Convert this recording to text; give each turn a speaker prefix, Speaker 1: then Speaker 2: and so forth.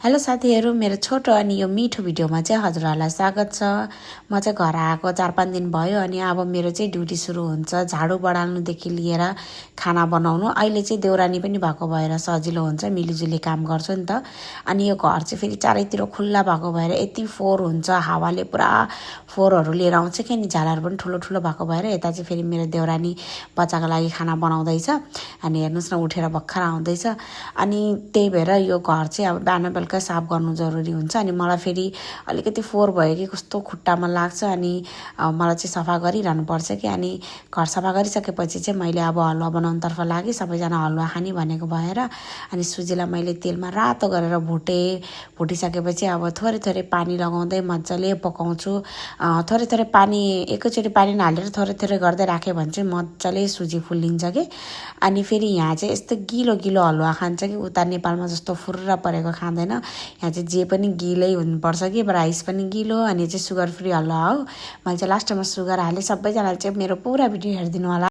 Speaker 1: Hello साथीहरू, मेरो छोटो अनि यो मिठो भिडियोमा चाहिँ हजुरहरूलाई स्वागत छ। म चाहिँ घर आएको 4-5 दिन भयो अनि अब मेरो चाहिँ ड्युटी सुरु हुन्छ। झाडु बढाल्नुदेखि लिएर खाना बनाउनु। अहिले चाहिँ देउरानी पनि भएको भएर सजिलो हुन्छ, मिलिजुली काम गर्छु नि त। अनि यो घर चाहिँ फेरि चारैतिर खुल्ला भएको भएर यति फोहोर हुन्छ, हावाले पुरा फोहोरहरू लिएर आउँछ कि। अनि झालहरू पनि ठुलो ठुलो भएको भएर यता चाहिँ फेरि मेरो देउरानी बच्चाको लागि खाना बनाउँदैछ। अनि हेर्नुहोस् न, उठेर भर्खर आउँदैछ। अनि त्यही भएर यो घर चाहिँ अब बिहान बेलुका साफ गर्नु जरुरी हुन्छ। अनि मलाई फेरि अलिकति फोहोर भयो कि कस्तो खुट्टामा लाग्छ। अनि मलाई चाहिँ सफा गरिरहनुपर्छ कि। अनि घर सफा गरिसकेपछि चाहिँ मैले अब हलुवा बनाउनुतर्फ लागेँ। सबैजना हलुवा खाने भनेको भएर अनि सुजीलाई मैले तेलमा रातो गरेर भुटिसकेपछि अब थोरै थोरै पानी लगाउँदै मजाले पकाउँछु। थोरै थोरै पानी, एकैचोटि पानी नहालेर थोरै थोरै गर्दै राख्यो भने चाहिँ मजाले सुजी फुल्लिन्छ कि। अनि फेरि यहाँ चाहिँ यस्तो गिलो गिलो हलुवा खान्छ कि, उता नेपालमा जस्तो फुर्र परेको खाँदैन। यहाँ चाहिँ जे पनि गिलै हुनुपर्छ कि, राइस पनि गिलो। अनि चाहिँ सुगर फ्री हलुवा हो। मैले चाहिँ लास्टमा सुगर हालेँ। सबैजनाले चाहिँ मेरो पुरा भिडियो हेरिदिनु होला।